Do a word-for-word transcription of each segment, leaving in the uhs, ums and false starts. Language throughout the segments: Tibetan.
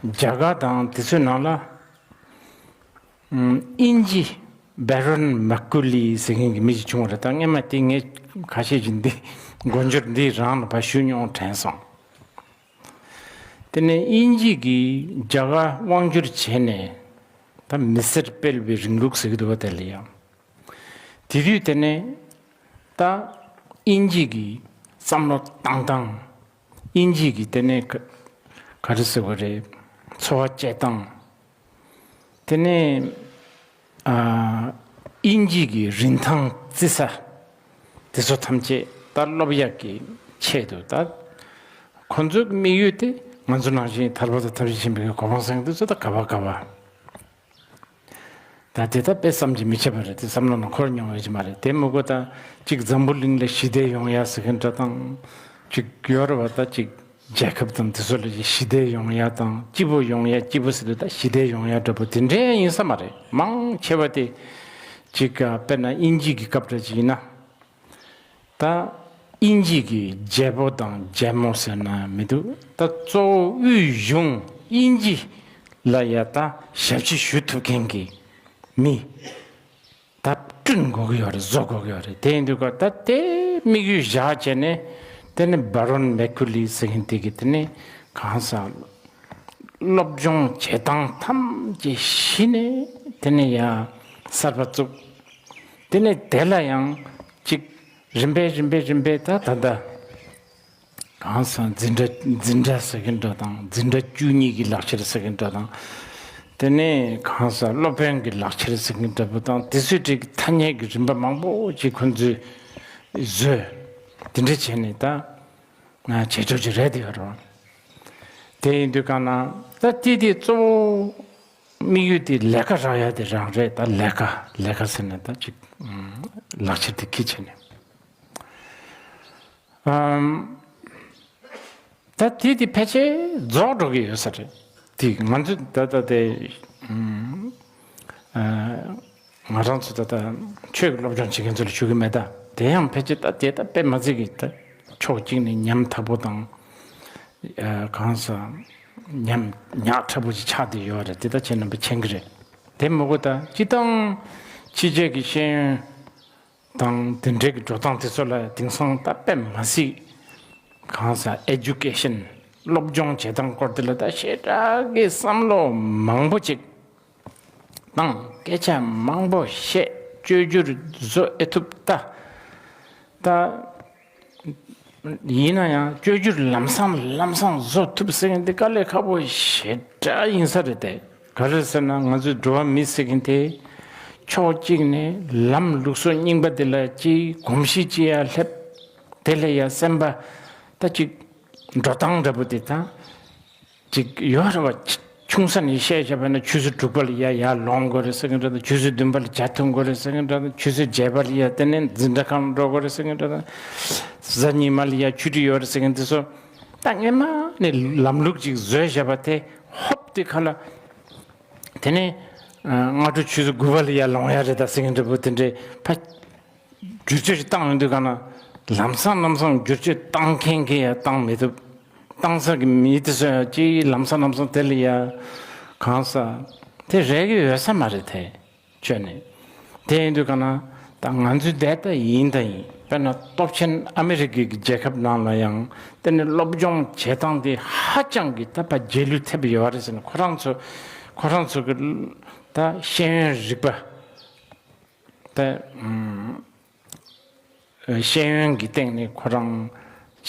རྒྱ་གར་དང་དེ་ཚོའི་ནང་ལ་ཨམ་དབྱིན་ཇི་བྷེ་རོན་མེ་ཀུ་ལི་ཟེར་མཁན་གྱི་མི་ཞིག་བྱུང་བ་རེད། ད་སྔས་མ་དེ་ངས་ཁ་ཤས་ཀྱིས་འདི་མགོ་འབྱོར་འདི་རང་ལ་ཕར་ཞུས་མྱོང་དྲན་སོང་། དེ་ནས་དབྱིན་ཇི་གིས་རྒྱ་གར་དབང་བསྒྱུར་བྱས་ནས་ད་མི་སེར་སྤེལ་བའི་རིང་ལུགས་ཟེར་གྱི་འདུག་པ། དེ་ལ་ཡང་དེ་དུས་དེ་ནས་ད་དབྱིན་ཇི་གི་བསམ་བློ་བཏང་སྟངས། དབྱིན་ཇི་གི་དེ་ནས་ག་ག་རེ་ཟེར་བ་རེད། འཚོ་བ་སྐྱེལ་སྟངས། དེ་ནས་ཨ་དབྱིན་ཇི་གི་རིན་ཐང་བརྩི་ས་དེ་ཚོ་ཐམས་ཅད་ད་སློབ་ཡག་གི་ཆེད་དུ། ད་ཁོ་ཚོའི་དམིགས་ཡུལ་དེ་ང་ཚོ་ནང་བཞིན་ཐར་པ་དང་ཐམས་ཅད་མཁྱེན་པའི་གོ་འཕང་ཟེར་མཁན་དེ་ཚོ་ད་ག་བ་ག་བ། ད་དེ་ད་དཔེ་བསམ་གྱིས་མི་ཁྱབ་པ་རེད། དེ་བསམ་བློ་ནང་འཁོར་མྱོང་ཡོད་ཀྱི་མ་རེད། དེ་མི་དགོས། ད་གཅིག་འཛམ་བུ་གླིང་ལ་ཞི་བདེ་ཡོང་ཡ་ཟེར་མཁན་འདྲ་དང་། གཅིག་ཡོ་རོབ་པ་ད་གཅིག་རྒྱལ་ཁབ་དང་དེ་ཚོ་ལ་ཞི་བདེ་ཡོང་ཡ་དང་། སྐྱིད་པོ་ཡོང་ཡ། སྐྱིད་པོ་ཟེར་དུས་ད་ཞི་བདེ་ཡོང་ཡ་འདྲ་པོ་དེ་འདྲའི་ཡིན་ས་མ་རེད། མང་ཆེ་བ་དེ་གཅིག་དཔེར་ན་དབྱིན་ཇི་གི་སྐབས་འདྲ་ཅིག་ཡིན་ན། ད་དབྱིན་ཇི་གི་རྒྱལ་པོ་དང་རྒྱལ་མོ་ཟེར་ན་མི་འདུག། ད་གཙོ་བོ་དབུས་གཞུང་དབྱིན་ཇི་ལ་ཡ་ད་ཞབས་ཕྱི་ཞུ་ཐུབ་མཁན་གྱི་མི་ད་བསྐྲུན་དགོས་ཀྱི་ཡོད་རེད། བཟོ་དགོས་ཀྱི་ཡོད་རེད། དེ་ཡིན་དུས་ཀ་ད་དེ་དམིགས་ཡུལ་བཞག་བྱས་ནས། དེ་ནས་བྷ་རོན་མེ་ཀུ་ལི་ཟེར་མཁན་དེ་གིས་དེ་ནས་གང་ཟག་སློབ་སྦྱོང་བྱེད་སྟངས་ཐམས་ཅད་གཞི་ནས་དེ་ནས་ཡ་གསར་པ་བཙུགས། དེ་ནས་དེ་ལ་ཡང་གཅིག་རིམ་པས་རིམ་པས་རིམ་པས་ད་ད་ལྟ་གང་ཟག་འཛིན་གྲྭ། འཛིན་གྲྭ་ཟེར་མཁན་འདྲ་དང་། འཛིན་གྲྭ་བཅུ་གཉིས་ཀྱི་ལག་ཁྱེར་ཟེར་མཁན་འདྲ་དང་། དེ་ནས་གང་ཟག་སློབ་དཔོན་གྱི་ལག་ཁྱེར་ཟེར་མཁན་འདྲ་པོ་དང་། དེ་ཚོའི་གྲས་ཀྱི་ཐ་སྙད་ཀྱི་རིམ་པ་མང་པོ་ཅིག་ཁོང་ཚོས་བཟོས། དེ་འདྲ་བྱས་ནས་ད་བྱེད་ཕྱོགས་ཅིག་རེད་དེ་ཡོད་རེད། དེ་ཡིན་དུས་གང་ན་ད་དེ་དེ་གཙོ་བོ་དམིགས་ཡུལ་དེ་ལས་ཀ་རག་ཡ་དེ་རང་རེད། ད་ལས་ཀ། ལས་ཀ་ཟེར་ནས་ད་ཅིག་ལག་ཁྱེར་དེ་འཁྱེར་བྱས་ནས། ཨམ། ད་དེ་དེ་ཕལ་ཆེར་རྫོགས་འགྲོ་གི་ཡོད་ས་རེད། དེ་ང་ཚོ་ད་ལྟ་དེ་ཨམ། ཨ། ང་རང་ཚོ་ད་ལྟ་ཆོས་ཀྱི་སློབ་སྦྱོང་བྱེད་མཁན་ཚོ་ལ་ཞུ་གི་མེད། ད་དེ་ཡང་ཕལ་ཆེར་ད་དེ་ད་དཔེ་མ་སྲིད་ཀྱི་ད་ཕྱོགས་གཅིག་ནས་ཉམ་ཐག་པོ་དང་། ཨ། གང་ཟག་ཉམ་ཉག་ཕྲ་པོ་ཅིག་ཆགས་བསྡད་ཡོད་རེད། དེ་ད་ཁྱེད་རྣམ་པས་མཁྱེན་གྱི་རེད། དེ་མ་གཏོགས་ད་སྤྱིར་བཏང་ཕྱི་རྒྱལ་གྱི་ཤེས་ཡོན་དང་དེ་འབྲེལ་གྱི་འགྲོ་སྟངས་དེ་ཚོ་ལ་དེང་སང་ད་དཔེ་མ་སྲིད་གང་ཟག་ཨེ་ཌུ་ཀེ་ཤན་སློབ་སྦྱོང་བྱེད་སྟངས་སྐོར་དེ་ལ་ད་ཞེ་དྲག་གི་བསམ་བློ་མང་པོ་ཅིག་བཏང་། སྐད་ཆ་མང་པོ་བཤད། བཅོས་བསྒྱུར་བཟོ་ཨེ་ཐུབ་ད། ད་ཡིན་ན་ཡང་བཅོས་བསྒྱུར་ལམ་སང་ལམ་སང་བཟོ་ཐུབ་ཟེར་མཁན་དེ་དཀའ་ལས་ཁག་པོ་ཞེ་དྲག་ཡིན་ས་རེད་དེ། ག་རེ་ཟེར་ན་ང་ཚོའི་འགྲོ་བ་མི་ཟེར་མཁན་དེ་ཕྱོགས་གཅིག་ནས་ལམ་ལུགས་སྲོལ་རྙིང་པ་དེ་ལ་ཅིག་གོམས་གཤིས་ཅིག་ཡར་སླེབས། དེ་ལ་ཡ་སེམས་པ་ད་ཅིག་འགྲོ་སྟངས་འདྲ་པོ་དེ་དང་། ཅིག་ཡོད་རེད་བ། ཆུང་ས་ནས་བཤད་བྱས་པ་ན་ཆུ་ཚོད་དྲུག་པ་ལ་ཡ་ཡར་ལོངས་དགོས་རེད་ཟེར་མཁན་འདྲ་དང་། ཆུ་ཚོད་བདུན་པ་ལ་ཇ་འཐུང་དགོས་རེད་ཟེར་མཁན་འདྲ་དང་། ཆུ་ཚོད་བརྒྱད་པ་ལ་ཡ་དེ་ནས་འཛིན་གྲྭ་ཁང་འགྲོ་དགོས་རེད་ཟེར་མཁན་འདྲ་དང་། གཟའ་ཉི་མ་ལ་ཡ་ཆུ་ཊི་ཡོད་རེད་ཟེར་མཁན་དེ་ཚོ་ད་སྔས་མ་ནས་ལམ་ལུགས་ཅིག་བཟོས་བཞག་པ་དེ་ཧོབ་དེ་ཁ་ལ། དེ་ནས་ཨ་སྔ་དྲོ་ཆུ་ཚོད་དགུ་པ་ལ་ཡར་ལོངས་ཡ་རེད་ད་ཟེར་མཁན་འདྲ་པོ་དེ་འདྲའི་ཕ། བསྒྱུར་བཅོས་ཤིག་བཏང་ཡོང་དུས་གང་ན་ལམ་སང་ལམ་སང་བསྒྱུར་བཅོས་བཏང་མཁན་གྱིས་ཡང་བཏང་མི་ཐུབ། བཏང་ས་གི་མི་དེ་ཚོ་ཡང་ཅིག་ལམ་སང་ལམ་སང་དེ་ལ་ཡ་གང་ཟག་དེ་རེག་གི་ཡོད་ས་མ་རེད་དེ། ཁྱོན་ནས་དེ་ཡིན་དུས་གང་ན་ད་ང་ཚོའི་བསྡད་ད་ཡིན་ད་ཡིན། དཔེར་ན་སྟོབས་ཆེན་ཨ་མི་རི་ཀའི་རྒྱལ་ཁབ་ནང་ལ་ཡང་དེ་ནས་སློབ་སྦྱོང་བྱེད་སྟངས་དེ་ཧ་ཅང་གི་ད་ཕར་རྗེས་ལུས་ཐེབས་ཡོད་རེད་ཟེར་ན། ཁོ་རང་ཚོ་ཁོ་རང་ཚོ་གི་ད་ཤེས་ཡོན་རིག་པ། ད་ཨམ། ཤེས་ཡོན་གྱི་སྟེང་ནས་ཁོ་རང་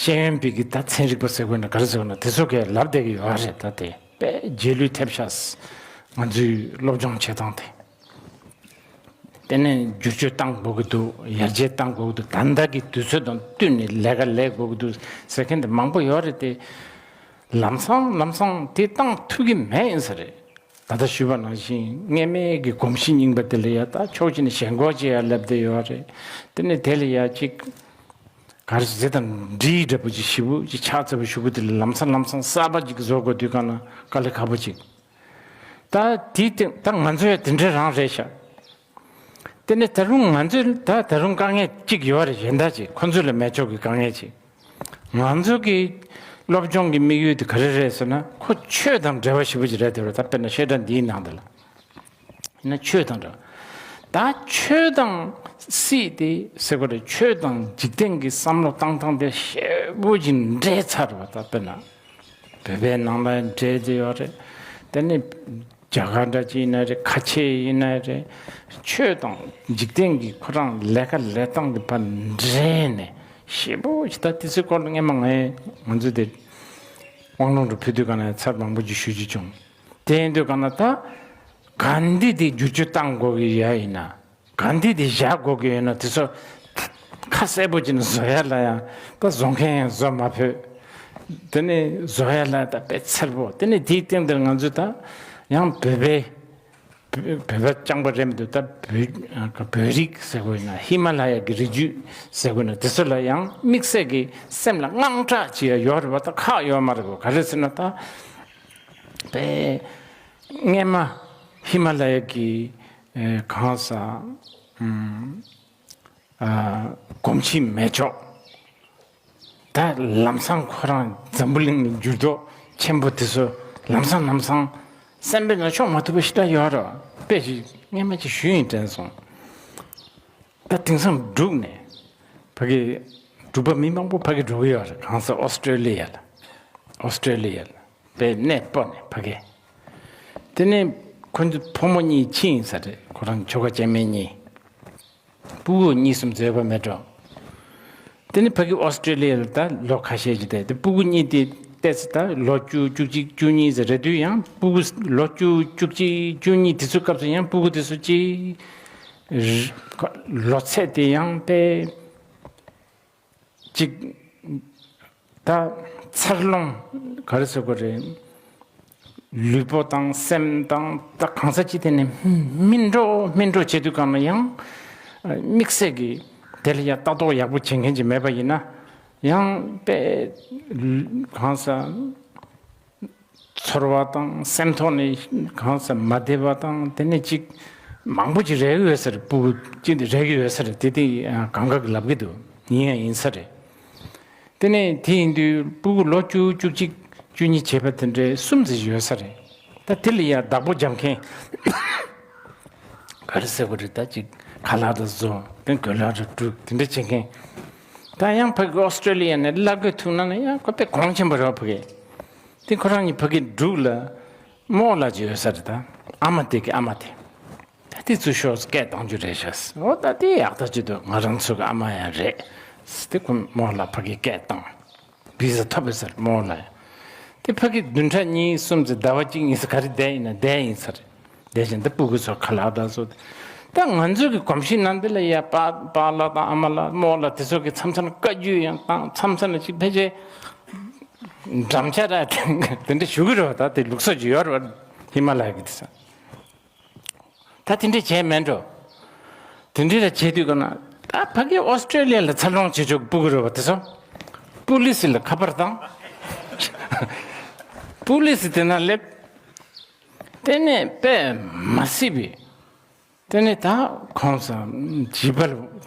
ཤེས་ཡོན་པའི་གི་ད་ཚན་རིག་པ་ཟེར་དགོས་ན་ག་རེ་ཟེར་དགོས་ན་དེ་ཚོ་གས་ལབ་བསྡད་ཀྱི་ཡོད་རེད། ད་དེ་དཔེ་རྗེས་ལུས་ཐེབས་ཤག། ང་ཚོའི་སློབ་སྦྱོང་བྱེད་སྟངས་དེ། དེ་ནས་བསྒྱུར་བཅོས་བཏང་དགོས་ཀྱི་འདུག། ཡར་རྒྱས་བཏང་དགོས་ཀྱི་འདུག། ད་ལྟ་གི་དུས་ཚོད་དང་བསྟུན་ནས་ལས་ཀ་ལས་དགོས་ཀྱི་འདུག་ཟེར་མཁན་དེ་མང་པོ་ཡོད་རེད་དེ། ལམ་སང་ལམ་སང་དེ་བཏང་ཐུབ་ཀྱི་མེད་ཡིན་ས་རེད། ད་ལྟ་ཞུས་པ་ནང་བཞིན་སྔས་མའི་གི་གོམས་གཤིས་རྙིང་པ་དེ་ལ་ཡ་ད་ཕྱོགས་གཅིག་ནས་ཞེན་ཁོག་ཅིག་ཡར་སླེབས་བསྡད་ཡོད་རེད། དེ་ནས་དེ་ལ་ཡ་ཅིག་ག་རེ་ཟེར་དང་འདྲིས་འདྲ་པོ་ཅིག་ཞེ་པོ་ཅིག་ཆགས་ཚར་བའི་གཞུག་གུ་དེ་ལ་ལམ་སང་ལམ་སང་གསར་པ་ཅིག་བཟོ་དགོས་དུས་གང་ན་དཀའ་ལས་ཁག་པོ་ཅིག། ད་དེ་སྟེང་ད་ང་ཚོ་ཡང་དེ་འདྲ་རང་རེད་ཤག། དེ་ནས་ད་རུང་ང་ཚོས་ད་ད་རུང་དཀའ་ངལ་གཅིག་ཡོད་རེད། གཞན་དག་ཅིག་ཁོ་ཚོ་ལ་མེད་ཆོག་གི་དཀའ་ངལ་ཅིག། ང་ཚོ་གི་ སློབ་སྦྱོང་གི་དམིགས་ཡུལ་དེ་ག་རེ་རེད་ཟེར་ན། ཁོ་ཆོས་དང་འབྲེལ་བ་ཞེ་པོ་ཅིག་རེད་དེ་རེད། ད་དཔེར་ན་བཤད་གྲྭ་འདིའི་ནང་དུ་ལ་ཡིན་ན་ཆོས་དང་འབྲེལ་བ། ད་ཆོས་དང་སྲིད་དེ་ཟེར་དགོས་རེད། ཆོས་དང་འཇིག་རྟེན་གྱི་བསམ་བློ་བཏང་སྟངས་དེ་ཞེ་པོ་ཅིག་འདྲེས་ཚར་བ། ད་དཔེར་ན་བོད་པའི་ནང་ལ་འདྲེས་ཏེ་ཡོད་རེད། དེ་ནི་རྒྱ་གར་འདྲ་ཅིག་ཡིན་ན་རེད། ཁ་ཆེ་ཡིན་ན་རེད། ཆོས་དང་འཇིག་རྟེན་གྱི་ཁོ་རང་ལས་ཀ་ལས་སྟངས་ཀྱི་བར་འདྲེས་ནས་ཞེ་པོ་ཅིག་ད་དེ་ཚོའི་སྐོར་ལ་སྔན་མ་ངས་ང་ཚོ་དེ་དབང་ལུང་དུ་ཕུལ་དུས་ག་ན་ཚར་མང་པོ་ཅིག་ཞུ་རྒྱུ་བྱུང་། དེ་ཡིན་དུས་ག་ན་ད་ག་འདི་དེ་བསྒྱུར་བཅོས་བཏང་དགོས་ཀྱི་ཡ་ཡིན་ན། ག་འདི་དེ་བཞག་དགོས་ཀྱི་ཡོད་ན་དེ་ཚོ་ཁ་གསལ་པོ་བྱས་ནས་བཟོ་ཡ་ལ་ཡང་ད་བཟོ་མཁན་ཡང་བཟོ་མ་ཕོད། དེ་ནས་བཟོ་ཡ་ལ་ད་དཔེ་མཚར་པོ། དེ་ནས་དེའི་སྟེང་དེར་ང་ཚོས་ད་ཡང་བོད་པའི་བོད་པ་རྐྱང་པ་རེད་མི་འདུག་ད་བོད་བོད་རིགས་ཟེར་དགོས་ན་ཧི་མ་ལ་ཡ་གི་རི་རྒྱུད་ཟེར་དགོས་ན་དེ་ཚོ་ལ་ཡང་དམིགས་བསལ་གྱི་སེམས་ལ་དངངས་སྐྲག་ཅིག་ཡོད་རེད་པ། ད་ཁག་ཡོད་མ་རེད་གོ། ག་རེ་ཟེར་ན་ད་དཔེ་སྔན་མ་ཧི་མ་ལ་ཡ་གི་ཨེ་གང་ཟག་ཨམ་ཨ་སྒོམ་ཆེན་མེ་ལྕོག་ད་ལམ་སང་ཁོ་རང་འཛམ་བུ་གླིང་ནས་འགྱུར་ལྡོག་ཆེན་པོ་དེ་ཚོ་ལམ་སང་ལམ་སང་སེམས་པའི་ནང་ཤོང་མ་ཐུབ་པ་ཞེ་དྲག་ཡོད་རེད། དཔེ་ཞིག་སྔན་མ་ཅིག་ཞུས་ཡིན་དྲན་སོང་། ད་དེང་སང་འབྲུག་ནས་ཕ་གི་འབྲུག་པ་མི་མང་པོ་ཕ་གི་འགྲོ་གི་ཡོད་རེད། གང་ཟག་ཨོ་སི་ཀྲོ་ལི་ཡ་ལ། ཨོ་སི་ཀྲོ་ལི་ཡ་ལ་དཔེ་གནས་སྤོ་ནས་ཕ་གི། དེ་ནས་ཁོ་ཚོ་ཕོ་མོ་གཉིས་ཕྱི་ཡིན་ས་རེད། ཁོ་རང་ཁྱོ་ག་སྐྱེ་དམན་གཉིས། སྤུ་གུ་གཉིས་གསུམ་བཟོས་པ་མེད་འགྲོ། དེ་ནི་ཕ་གི་ཨོ་སི་ཀྲོ་ལི་ཡ་ལ་ད་ལོ་ཁ་ཤས་ཅིག་བསྡད་དེ། སྤུ་གུ་གཉིས་དེ་བལྟས་ཚེ་ད་ལོ་བཅུ་བཅུ་གཅིག་བཅུ་གཉིས་ཟེར་རེད་དུས་ཡང་སྤུ་གུ་ལོ་བཅུ་བཅུ་གཅིག་བཅུ་གཉིས་དེ་ཚོའི་སྐབས་སུ་ཡང་སྤུ་གུ་དེ་ཚོ་ཅིག་ལོ་ཚད་དེ་ཡང་དཔེ་ཅིག་ད་འཚར་ལོངས་ག་རེ་ཟེར་དགོས་རེད། ལུས་པོ་དང་སེམས་དང་ད་གང་ས་ཅི་ཐད་ནས་སྨིན་འགྲོ་སྨིན་འགྲོ་བྱེད་དུས་གང་ལ་ཡང་དམིགས་བསལ་གྱི་དེ་ལ་ཡང་ལྟ་རྟོག་ཡག་པོ་བྱེད་མཁན་ཅིག་མེད་པ་ཡིན་ན་ཡང་དཔེ་གང་ས་ཚོར་བ་དང་སེམས་ཐོག་ནས་གང་ས་མ་བདེ་བ་དང་དེ་ནས་ཅིག་མང་པོ་ཅིག་རེག་ཡོད་ས་རེད། སྤུ་གུ་ཅིག་འདི་རེག་ཡོད་ས་རེད། དེ་དེ་གང་ག་གི་ལབ་གི་འདུག་ཡིན་ཡང་ཡིན་ས་རེད། དེ་ནས་དེ་ཡིན་དུས་སྤུ་གུ་ལོ་བཅུ་བཅུ་གཅིག་བཅུ་གཉིས་བྱས་པ་དེ་འདྲའི་གསུམ་ཙམ་ཡོད་ས་རེད། ད་དེ་ལ་ཡང་བདག་པོ་རྒྱབ་མཁན་ག་རེ་ཟེར་དགོས་རེད། ད་ཅིག་ཁ་ལག་དང་བཟོ་དེ་གོས་ལག་དང་དཀྲུག་དེ་འདྲ་བྱེད་མཁན། ད་ཡང་ཕ་གི་ཨོ་སི་ཀྲོ་ལི་ཡ་ནས་གླ་དགོས་ཐུག་ན་ན་ཡང་ཁོ་དཔེ་གོང་ཆེན་པོ་རེད་བ། ཕ་གི་དེ་ཁོ་རང་གཉིས་ཕ་གི་འབྲུག་ལ་རྨོ་ལགས་ཅིག་ཡོད་ས་རེད། ད་ཨ་མ་དེ་གི་ཨ་མ་དེ། ད་དེ་ཚོ་ཤོག་སྐད་གཏོང་རྒྱུ་རེད་ཤག་འོ་ད་དེ་ཡག་ཐག་ཆོད་འདུག་ང་རང་ཚོ་གི་ཨ་མ་ཡང་རེད། དེ་ཁོ་རྨོ་ལགས་ཕ་གི་སྐད་བཏང་། བི་ཟ་ཐོབ་པས་ཟེར་རྨོ་ལགས་ཡང་། དེ་ཕ་གི་བདུན་ཕྲག་གཉིས་གསུམ་ཙམ་ཟླ་བ་གཅིག་གཉིས་ཙམ་ག་རེ་བསྡད་ཡིན་ན་བསྡད་ཡིན་ས་རེད། བསྡད་བཞིན་ད་སྤུ་གུ་ཚོ་ཁ་ལག་དང་བཟོ། ད་ང་ཚོ་གི་གོམས་གཤིས་ནང་འདི་ལ་ཡ་པཱ་པཱ་ལགས་དང་ཨ་མ་ལགས་རྨོ་ལགས་དེ་ཚོ་གི་མཚམས་མཚམས་ལ་བཀའ་བཀྱོན་ཡང་བཏང་། མཚམས་མཚམས་ལ་ཅིག་ཕལ་ཆེར་འགྲམ་ལྕག་ར་དེ་འདྲ་ཞུ་གི་རེད་བ། ད་དེ་ལུགས་སྲོལ་ཅིག་ཡོད་རེད་བ། ཧི་མ་ལ་ཡ་གི་དེ་ཚོ། ད་དེ་འདྲ་བྱས་མེད་འགྲོ། དེ་འདྲ་ལ་བྱས་དུས་ག་ན་ད་ཕ་གི་ཨོ་སི་ཀྲོ་ལི་ཡ་ལ་འཚར་ལོངས་བྱེད་ཆོག་སྤུ་གུ་རེད་བ་དེ་ཚོ། པུ་ལི་སི་ལ་ཁ་པར་བཏང་། པུ་ལི་སི་དེ་ན་སླེབས། དེ་ནས་དཔེ་མ་སྲིད་པའི་དེ་ནས་ད་ཁོང་ཚོ་བྱིས་པ་ལ་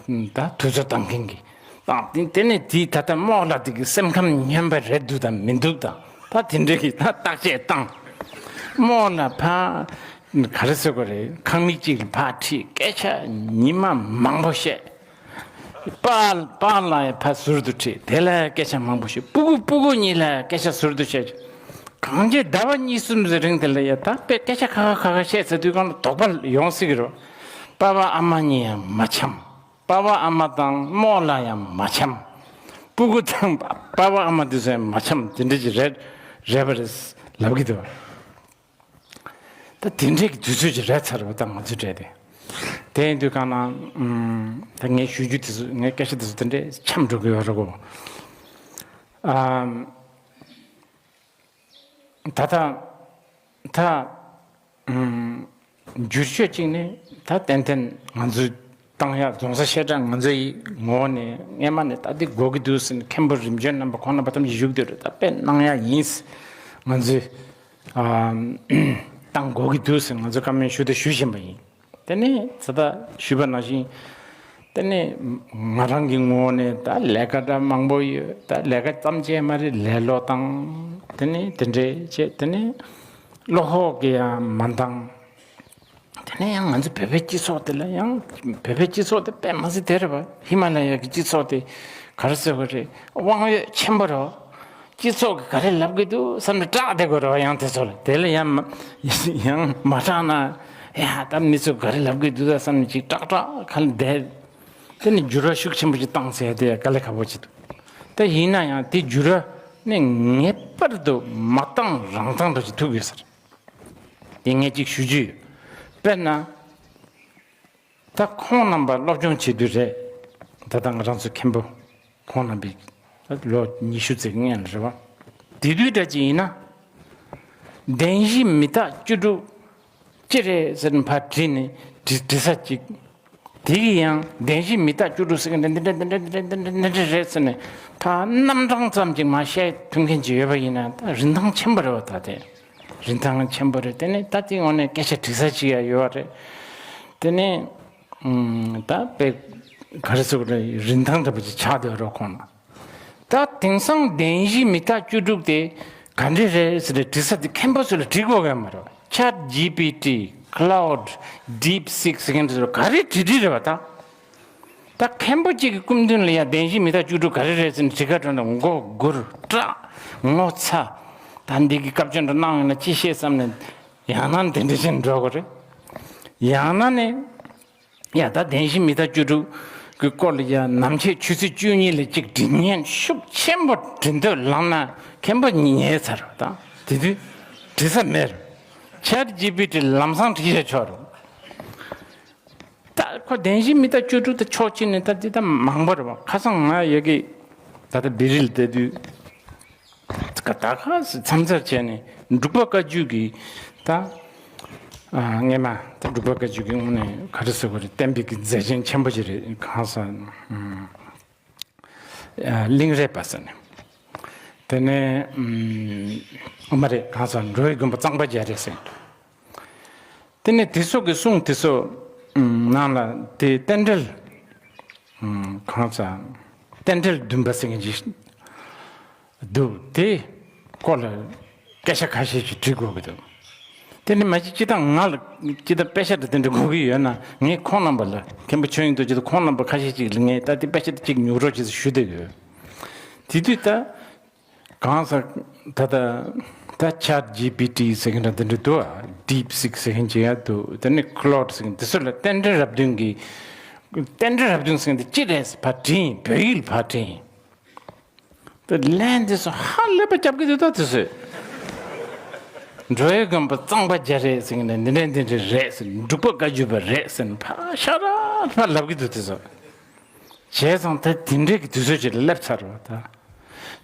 ད་དུས་ཚོད་བཏང་མཁན་གྱི་བཏང་། དེ་དེ་ནས་དེའི་ད་ལྟ་རྨོ་ལགས་དེ་གི་སེམས་ཁམས་སྙོམས་པ་རེད་འདུག་དང་མི་འདུག་དང་ད་དེ་འདྲ་གི་ད་བརྟག་དཔྱད་བཏང་། རྨོ་ལགས་ཕ་ག་རེ་ཟེར་དགོས་རེད། ཁང་མིག་གཅིག་ལ་ཕར་ཁྲིད། སྐད་ཆ་ཉི་མ་མང་པོ་བཤད། པཱ་པཱ་ལགས་ཡང་ཕར་ཟུར་དུ་ཁྲིད། དེ་ལ་སྐད་ཆ་མང་པོ་བཤད། སྤུ་གུ་སྤུ་གུ་གཉིས་ལ་སྐད་ཆ་ཟུར་དུ་བཤད། གང་ཅི་ཟླ་བ་གཉིས་གསུམ་ཙམ་རིང་དེ་ལ་ཡ་ད་དཔེ་སྐད་ཆ་ཁ་ཁ་ཁ་ཁ་བཤད་ཚར་དུས་གང་ལ་དོགས་པ་ཡོང་སྲིད་ཀྱི་རེད། པ་ཕ་ཨ་མ་གཉིས་ཡང་མ་འཆམ། པ་ཕ་ཨ་མ་དང་རྨོ་ལགས་ཡང་མ་འཆམ། སྤུ་གུ་དང་པ་ཕ་ཨ་མ་དེ་ཚོ་ཡང་མ་འཆམ། དེ་འདྲ་ཅིག་རེད་རེད་པ་རེད་ལབ་ཀྱི་འདུག་ད་དེ་འདྲའི་གི་དུས་ཚོད་ཅིག་རེད་ཚར་བ་ད་ང་ཚོའི་གྲས་དེ། དེ་ཡིན་དུས་གང་ན་ཨམ་ད་ངས་ཞུ་རྒྱུ་དེ་ཚོ་ངའི་སྐད་ཆ་དེ་ཚོ་དེ་འདྲའི་འཆམ་འགྲོ་གི་ཡོད་རེད་གོ། ཨམ་ད་ད་ད་ཨམ་བསྒྱུར་བཅོས་གཅིག་ནི་ད་ཏན་ཏན་ང་ཚོའི་བཏང་ཡག་རྫོང་སར་བཤད་གྲྭ་ང་ཚོའི་ངོས་ནས་སྔན་མ་ནས་ད་འདི་དགོས་ཀྱི་འདུག་ཟེར་ནས་མཁན་པོ་རིམ་བྱོན་རྣམ་པ་ཁོང་རྣམ་པ་ཐམས་ཅད་བཞུགས་བསྡད་རེད། ད་དཔེ་གནང་ཡག་ཡིན། ང་ཚོས་ཨ་བཏང་དགོས་ཀྱི་འདུག་ཟེར་ང་ཚོས་བཀའ་མོལ་ཞུ་དང་ཞུ་བཞིན་པ་ཡིན། དེ་ནས་ད་ལྟ་ཞུས་པ་ནང་བཞིན་ དེ་ནས་ང་རང་གི་ངོས་ནས་ད་ལས་ཀ་འདྲ་མང་པོ་ཡོད། ད་ལས་ཀ་ཙམ་བྱས་མ་རེད། ལེ་ལོ་དང་། དེ་ནས་དེ་འདྲས་བྱས། དེ་ནས་བློ་ཁོག་གི་ཡང་མ་འདང་། དེ་ནས་ཡང་ང་ཚོ་བོད་པའི་སྤྱི་ཚོགས་དེ་ལ་ཡང་། བོད་པའི་སྤྱི་ཚོགས་དེ་དཔེ་མ་སྲིད་དེ་རེད་པ། ཧི་མ་ལ་ཡ་གི་སྤྱི་ཚོགས་དེ་ག་རེ་ཟེར་དགོས་རེད། དབང་ཡོད་ཆེན་པོ་རེད་པ། སྤྱི་ཚོགས་ཀྱིས་ག་རེ་ལབ་གི་འདུག་བསམ་ནས་སྐྲག་བསྡད་དགོས་རེད་པ། ཡང་དེ་ཚོ་ལ། དེ་ལ་ཡང་མ་ཡང་མ་སྐྲག་ན། ཡ་ད་མི་ཚོས་ག་རེ་ལབ་གི་འདུག་ད་བསམ་ནས་ཅིག་སྐྲག་སྐྲག་ཁ་ལ་བསྡད། དེ་ནི་འགྱུར་བ་ཤུགས་ཆེན་པོ་ཞིག་བཏང་ཟེར་དེ་དཀའ་ལས་ཁག་པོ་ཅིག་འདུག་ད་ཡིན་ན་ཡང་དེ་འགྱུར་བ་ནི་ངེས་པར་དུ་མ་བཏང་རང་བཏང་འདྲ་ཅིག་ཐུག་ཡོད་ས་རེད། དེ་ངས་ཅིག་ཞུ་རྒྱུ་ཡོད། དཔེར་ན། ད་ཁོང་རྣམ་པ་སློབ་སྦྱོང་བྱེད་དུས་རེད། ད་ལྟ་ང་རང་ཚོ་མཁན་པོ་ཁོང་རྣམ་པས་ད་ལོ་ཉི་ཤུ་ཙམ་སྔོན་ལ་རེད་པ། དེ་དུས་འདྲ་ཅིག་ཡིན་ན། བདེན་བཞི་མི་རྟག་བཅུ་དྲུག་ཅི་རེད་ཟེར་ནས་ཕར་དྲིས་ནས་དྲི་དྲི་ས་ཅིག་དེ་གི་ཡང་བདེན་བཞི་མི་རྟག་བཅུ་དྲུག་ཟེར་གི་འདི་འདྲ་འདི་འདྲ་འདི་འདྲ་འདི་འདྲ་འདི་འདྲ་རེད་ཟེར་ནས་ཕར་རྣམ་གྲངས་ཙམ་ཅིག་མར་བཤད་ཐུབ་མཁན་ཅིག་ཡོད་པ་ཡིན་ན། ད་རིན་ཐང་ཆེན་པོ་རེད་པ། ད་དེ་རིན་ཐང་ཆེན་པོ་རེད། དེ་ནས་ད་དེའི་ངོས་ནས་སྐད་ཆ་དྲི་ས་ཅིག་ཡང་ཡོད་པ་རེད། དེ་ནས་ཨུམ། ད་དཔེ་ག་རེ་ཟེར་དགོས་རེད། རིན་ཐང་འདྲ་པོ་ཅིག་ཆགས་བསྡད་རོགས་ཁོང་ལ། ད་དེང་སང་བདེན་བཞི་མི་རྟག་བཅུ་དྲུག་དེ་ག་འདྲ་རེད་ཟེར་ཏེ་དྲི་ས་དེ་མཁན་པོ་ཚོ་ལ་དྲི་དགོས་གི་མ་རེད། ཆེ་ཊི་ཇི་པི་ཊི། ཁ་ལའུ་ཌི། ཌིབ་སིག་ཟེར་མཁན་དེ་ཚོ་ག་རེ་དྲི་དྲི་རེད་པ། ད་ད་མཁན་པོ་གཅིག་གི་སྐུ་མདུན་ལ་ཡ་བདེན་བཞི་མི་རྟག་བཅུ་དྲུག་ག་རེ་རེད་ཟེར་ནས་དྲི་ཁ་འགྲོ་ན་མགོ་སྒུར། སྐྲག་ངོ་ཚ། ད་འདི་གི་སྐབས་བཅོལ་འདྲ་གནང་ཡོང་ན་ཅི་བཤད་བསམ་ནས་ཡང་ན་དེ་འདྲ་བྱས་ནས་འགྲོ་དགོས་རེད། ཡང་ན་ནི། ཡ་ད་བདེན་བཞི་མི་རྟག་བཅུ་དྲུག་གི་སྐོར་ལ་ཡ་ནམ་ཕྱེད་ཆུ་ཚོད་བཅུ་གཉིས་ལ་གཅིག་འདྲི་མཁན་ཤུགས་ཆེན་པོ་འདྲི་འདོད་ལངས་ན་མཁན་པོ་ཉལ་ཚར་བ་དང་། དེ་དུས་དྲི་ས་མེད། ཆེ་ཊི་ཇི་པི་ཊི་ལམ་སང་དྲི་བྱས་ཆོག་རུང་། ད་ཁོ་བདེན་བཞི་མི་རྟག་བཅུ་དྲུག་དེ་ཕྱོགས་གཅིག་ནས་ད་འདི་ད་མང་པོ་རེད་པ། ཁ་སང་ང་ཡ་གི་ད་ལྟ་བི་རིལ་བསྡད་དུས། ད་ག་མཚམས་མཚར་བྱས་ནས་འབྲུག་པ་བཀའ་བརྒྱུད་ཀྱི་ད་ཨ་སྔས་མ་ད་འབྲུག་པ་བཀའ་བརྒྱུད་ཀྱི་དངོས་གནས་ག་རེ་ཟེར་དགོས་རེད། བསྟན་པའི་གི་མཛད་ཆེན་ཆེན་པོ་ཞིག་རེད། གང་ཟག་ཨ་གླིང་རས་པ་ཟེར་ནས། དེ་ནས་ཨ་མ་རེད། གང་ཟག་འགྲོ་བའི་མགོན་པོ་གཙང་པ་རྒྱ་རས་ཟེར། དེ་ནས་དེ་ཚོ་གི་གསུང་དེ་ཚོ་ནང་ལ་དེ་རྟེན་འབྲེལ་གང་ཟག་རྟེན་འབྲེལ་བདུན་པ་ཟེར་མཁན་ཅིག་འདུག་དེ་སྐོར་ལ་སྐད་ཆ་ཁ་ཤས་ཤིག་དྲི་དགོས་ཀྱི་འདུག་དེ་ནི་མ་གཞི་སྤྱིར་བཏང་ང་ལ་སྤྱིར་བཏང་དཔེ་ཆ་དེ་དེ་འདྲ་དགོས་ཀྱི་ཡོད་ན། ངས་ཁོང་རྣམ་པ་ལ། མཁན་པོ་ཆོས་དབྱིངས་རྡོ་རྗེ་དང་ཁོང་རྣམ་པ་ཁ་ཤས་ཤིག་ལ་ངས་ད་དེ་དཔེ་ཆ་དེ་གཅིག་ཉོ་རོགས་བྱེད་ཟེར་ཞུ་བསྡད་ཡོད། དེ་དུས་ད་གང་ཟག་ད་ད་ད་ཆེ་ཊི་ཇི་པི་ཊི་ཟེར་མཁན་འདྲ་དེ་འདྲ་འདུག་ཨ། ཌིབ་སིག་ཟེར་མཁན་ཅིག་ཡང་འདུག་དེ་ནས་ཁ་ལའུ་ཌི་ཟེར་མཁན་དེ་ཚོ་ལ་རྟེན་འབྲེལ་རབ་བདུན་གྱི། རྟེན་འབྲེལ་རབ་བདུན་ཟེར་མཁན་དེ་ཅི་རེད་ཟེར་ཕར་དྲིས་ཡིན། བོད་ཡིག་ལ་ཕར་དྲིས་ཡིན། དེ་ལན་དེ་ཚོ་ཧ་ལས་པ་རྒྱབ་ཀྱི་འདུག་ད་དེ་ཚོས། འགྲོ་བའི་མགོན་པོ་གཙང་པ་རྒྱ་རས་ཟེར་ནས་འདི་འདྲ་འདི་འདྲ་རེད་ཟེར། འབྲུག་པ་བཀའ་བརྒྱུད་པ་རེད་ཟེར་ནས་ཕར་ཤ་ར་ཕར་ལབ་ཀྱི་འདུག་དེ་ཚོ། བྱས་ཙང་ད་དེ་འདྲའི་གི་དུས་ཚོད་ཅིག་ལ་སླེབས་ཚར་བ་ད།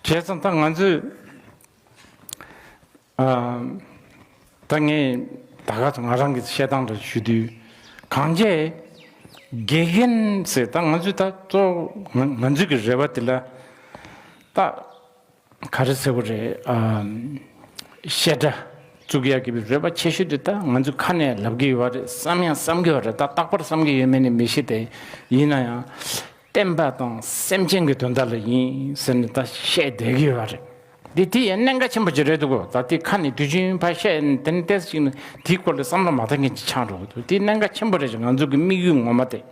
བྱས་ཙང་ད་ང་ཚོས་ཨ་ད་ངས་ད་ག་ང་རང་གི་བཤད་སྟངས་ལ་ཞུ་དུས། གང་བྱས་དགེ་རྒན་ཟེར་ད་ང་ཚོས་ད་གཙོ་བོ་ང་ང་ཚོའི་གི་རེ་བ་དེ་ལ་ད། ག་རེ་ཟེར་བ་རེད། ཨ་བཤད་གྲྭ་བཙུགས་ཡག་གི་རེ་བ་ཆེ་ཤོས་དེ་ད་ང་ཚོའི་ཁ་ནས་ལབ་ཀྱི་ཡོད་པ་རེད། བསམ་ཡང་བསམ་གྱི་ཡོད་རེད། ད་རྟག་པར་བསམ་གྱི་ཡོད་མེད་ནི་མི་ཤེས་ཏེ། ཡིན་ན་ཡང་བསྟན་པ་དང་སེམས་ཅན་གྱི་དོན་དག་ལ་ཡིན་ཟེར་ནས་ད་བཤད་བསྡད་ཀྱི་ཡོད་པ་རེད། འདི་དེ་ཡང་གནད་འགག་ཆེན་པོ་ཅིག་རེད་འདུག་གོ་ད་དེ་ཁ་ནས་དུས་རྒྱུན་ཕར་བཤད་དེ་ནི་ཏོག་ཙམ་ཅིག་ནི་དེའི་སྐོར་ལ་བསམ་བློ་མ་བཏང་མཁན་ཅིག་ཆགས་འགྲོ་གི་འདུག་དེ་གནད་འགག་ཆེན་པོ་རེད་ཅིག་ང་ཚོ་གི་དམིགས་ཡུལ་ངོ་མ་དེ།